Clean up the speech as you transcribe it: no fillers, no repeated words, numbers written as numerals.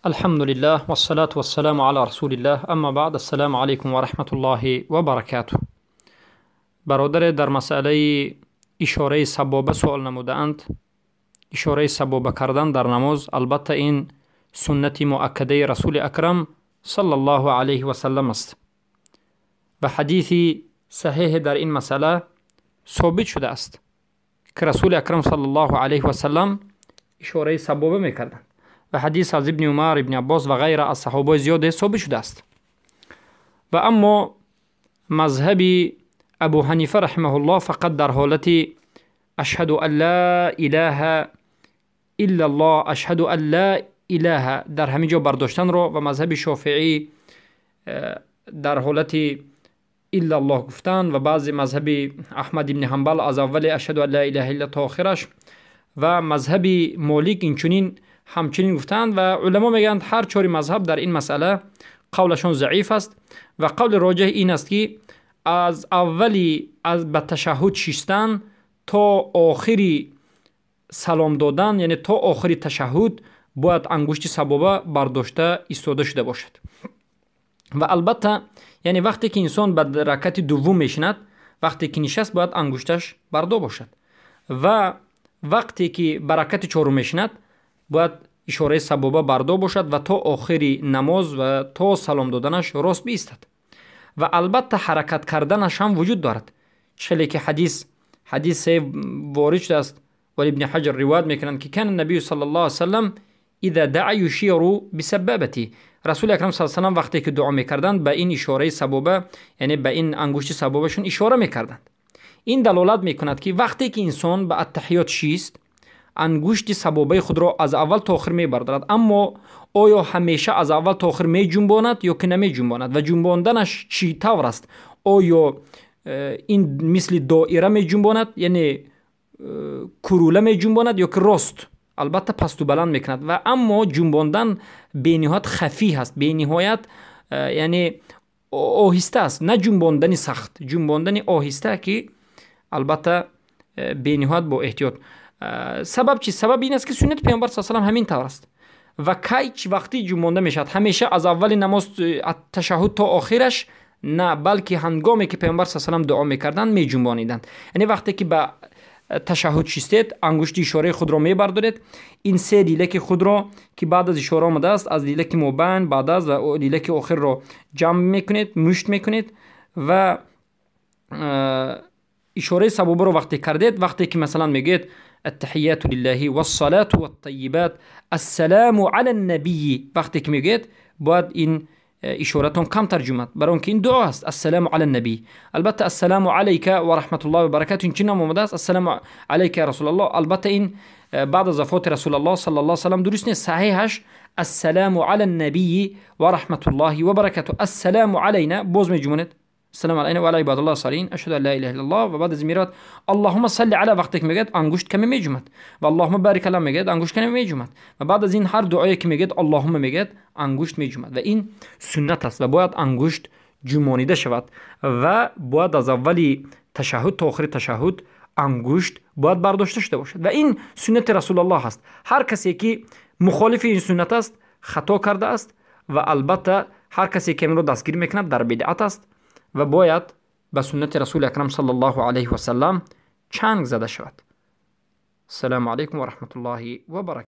Алҳамдулиллаҳ вассалату вассаламу ала расулиллаҳ, аммо баъд, ассалому алайкум ва раҳматуллоҳи ва баракатуҳ. Бародаре дар масъалаи ишораи сабоба суол намудаанд. Ишораи сабоба кардан дар намоз, албатта, ин суннати муаккадаи Расули Акрам саллаллоҳу алайҳи васаллам аст ва ҳадиси саҳеҳе дар ин масъала собит шудааст, ки Расули Акрам саллаллоҳу алайҳи васаллам ишораи сабоба мекарданд ва ҳадис аз Ибни Умар, Ибни Аббос ва ғайра аз саҳобаи зиёде собит шудааст. Ва аммо мазҳаби Абу Ҳанифа раҳимаҳуллоҳ фақат дар ҳолати ашҳаду ан ла илаҳа иллаллоҳ, ашҳаду ан ла илаҳа дар ҳамин ҷо бардоштанро ва мазҳаби Шофиӣ дар ҳолати иллаллоҳ гуфтан ва баъзе мазҳаби Аҳмад ибни Ҳанбал аз аввали ашҳаду ан ла илаҳа илла то охираш ва мазҳаби Молик инчунин ҳамчунин гуфтанд. Ва уламо мегӯянд, ҳар чори мазҳаб дар ин масъала қавлашон заиф аст ва қавли роҷеҳ ин аст, ки аз аввали аз ба ташаҳҳуд шиштан то охири салом додан, яъне то охири ташаҳҳуд, бояд ангушти сабоба бардошта истода шуда бошад. Ва албатта, яъне вақте ки инсон ба ракати дуввум мешинад, вақте ки нишаст, бояд ангушташ бардо бошад ва вақте ки ба ракати чорум мешинад, бояд ишораи сабоба бардо бошад ва то охири намоз ва то салом доданаш рост биистад. Ва албатта, ҳаракат карданаш ҳам вуҷуд дорад, хеле ки ҳадисе ворид шудааст ва Ибни Ҳаҷар ривоят мекунанд, ки кана набию саллаллоҳу алайҳи васаллам иза даъа юширу бисабабати. Расули Акрам саллаллоҳу алайҳи васаллам вақте ки дуо мекарданд, ба ин ишораи сабоба, яъне ба ин ангушти сабобашон ишора мекарданд. Ин далолат мекунад, ки вақте ки инсон ба аттаҳиёт шист, ангушти сабобаи худро аз аввал то охир мебардорад. Аммо оё ҳамеша аз аввал то охир меҷунбонад ё ки намеҷунбонад ва ҷунбонданаш чӣ тавр аст? Оё ин мисли доира меҷунбонад, яъне курула меҷунбонад ё ки рост? Албатта, пасту баланд мекунад ва аммо ҷунбондан бениҳоят хафӣ ҳаст, бениҳоят яъне оҳиста аст, на ҷунбондани сахт, ҷунбондани оҳиста, ки албатта бениҳоят бо эҳтиёт. Сабаб чи? Сабаб ин аст, ки суннати Паёмбар са салам ҳамин тавр аст. Ва кай, чӣ вақтӣ ҷунбонда мешавад? Ҳамеша аз аввали намоз ташаҳҳуд то охираш на, балки ҳангоме ки Паёмбар са салам дуо мекарданд, меҷунбониданд. Яъне вақте ки ба ташаҳҳуд шистед, ангушти ишораи худро мебардоред, ин се лилаки худро, ки баъд аз ишора омадааст, аз лилаки мобайн, баъд аз ва лилаки охирро ҷамъ мекунед, мушт мекунед ва ишораи сабобаро вақте кардед, вақте ки масалан мегӯед аттаҳияту лиллаҳи вассалату ваттайибат ассаламу ала ннабийи, вақте ки мегӯед, бояд ин ишоратон камтар ҷумад, барои он ки ин дуо аст, ассаламу ала ннабий. Албатта, ассаламу алайка ва раҳматуллоҳи ва баракату ин чӣ ном омадааст, ассаламу алайка я Расулаллоҳ, албатта, ин баъд аз вафоти Расулаллоҳ саллаллоҳу салам дуруст нест. Саҳиҳаш ассаламу ала ннабийи ва раҳматуллоҳи ва баракату. Ассаламу алайна боз меҷумонед, ассалому алайна ва ала ибадаллоҳи солиҳин, ашҳаду ан ла илаҳа иллаллоҳ, ва баъд аз ин меравад аллоҳума салли ала. Вақте ки мегӯяд, ангушт каме меҷумад ва аллоҳума барик ала мегӯяд, ангушт каме меҷумад ва баъд аз ин ҳар дуое ки мегӯяд, аллоҳума мегӯяд, ангушт меҷумад. Ва ин суннат аст ва бояд ангушт ҷумонида шавад ва бояд аз аввали ташаҳҳуд то охири ташаҳҳуд ангушт бояд бардошта шуда бошад. Ва ин суннати Расулаллоҳ аст. Ҳар касе ки мухолифи ин суннат аст, хато кардааст ва албатта, ҳар касе ки инро дастгирӣ мекунад, дар бидъат аст ва бояд ба суннати Расули Акрам саллаллоҳу алайҳи васаллам чанг зада шавад. Ассалому алайкум ва раҳматуллоҳи ва баракатуҳ.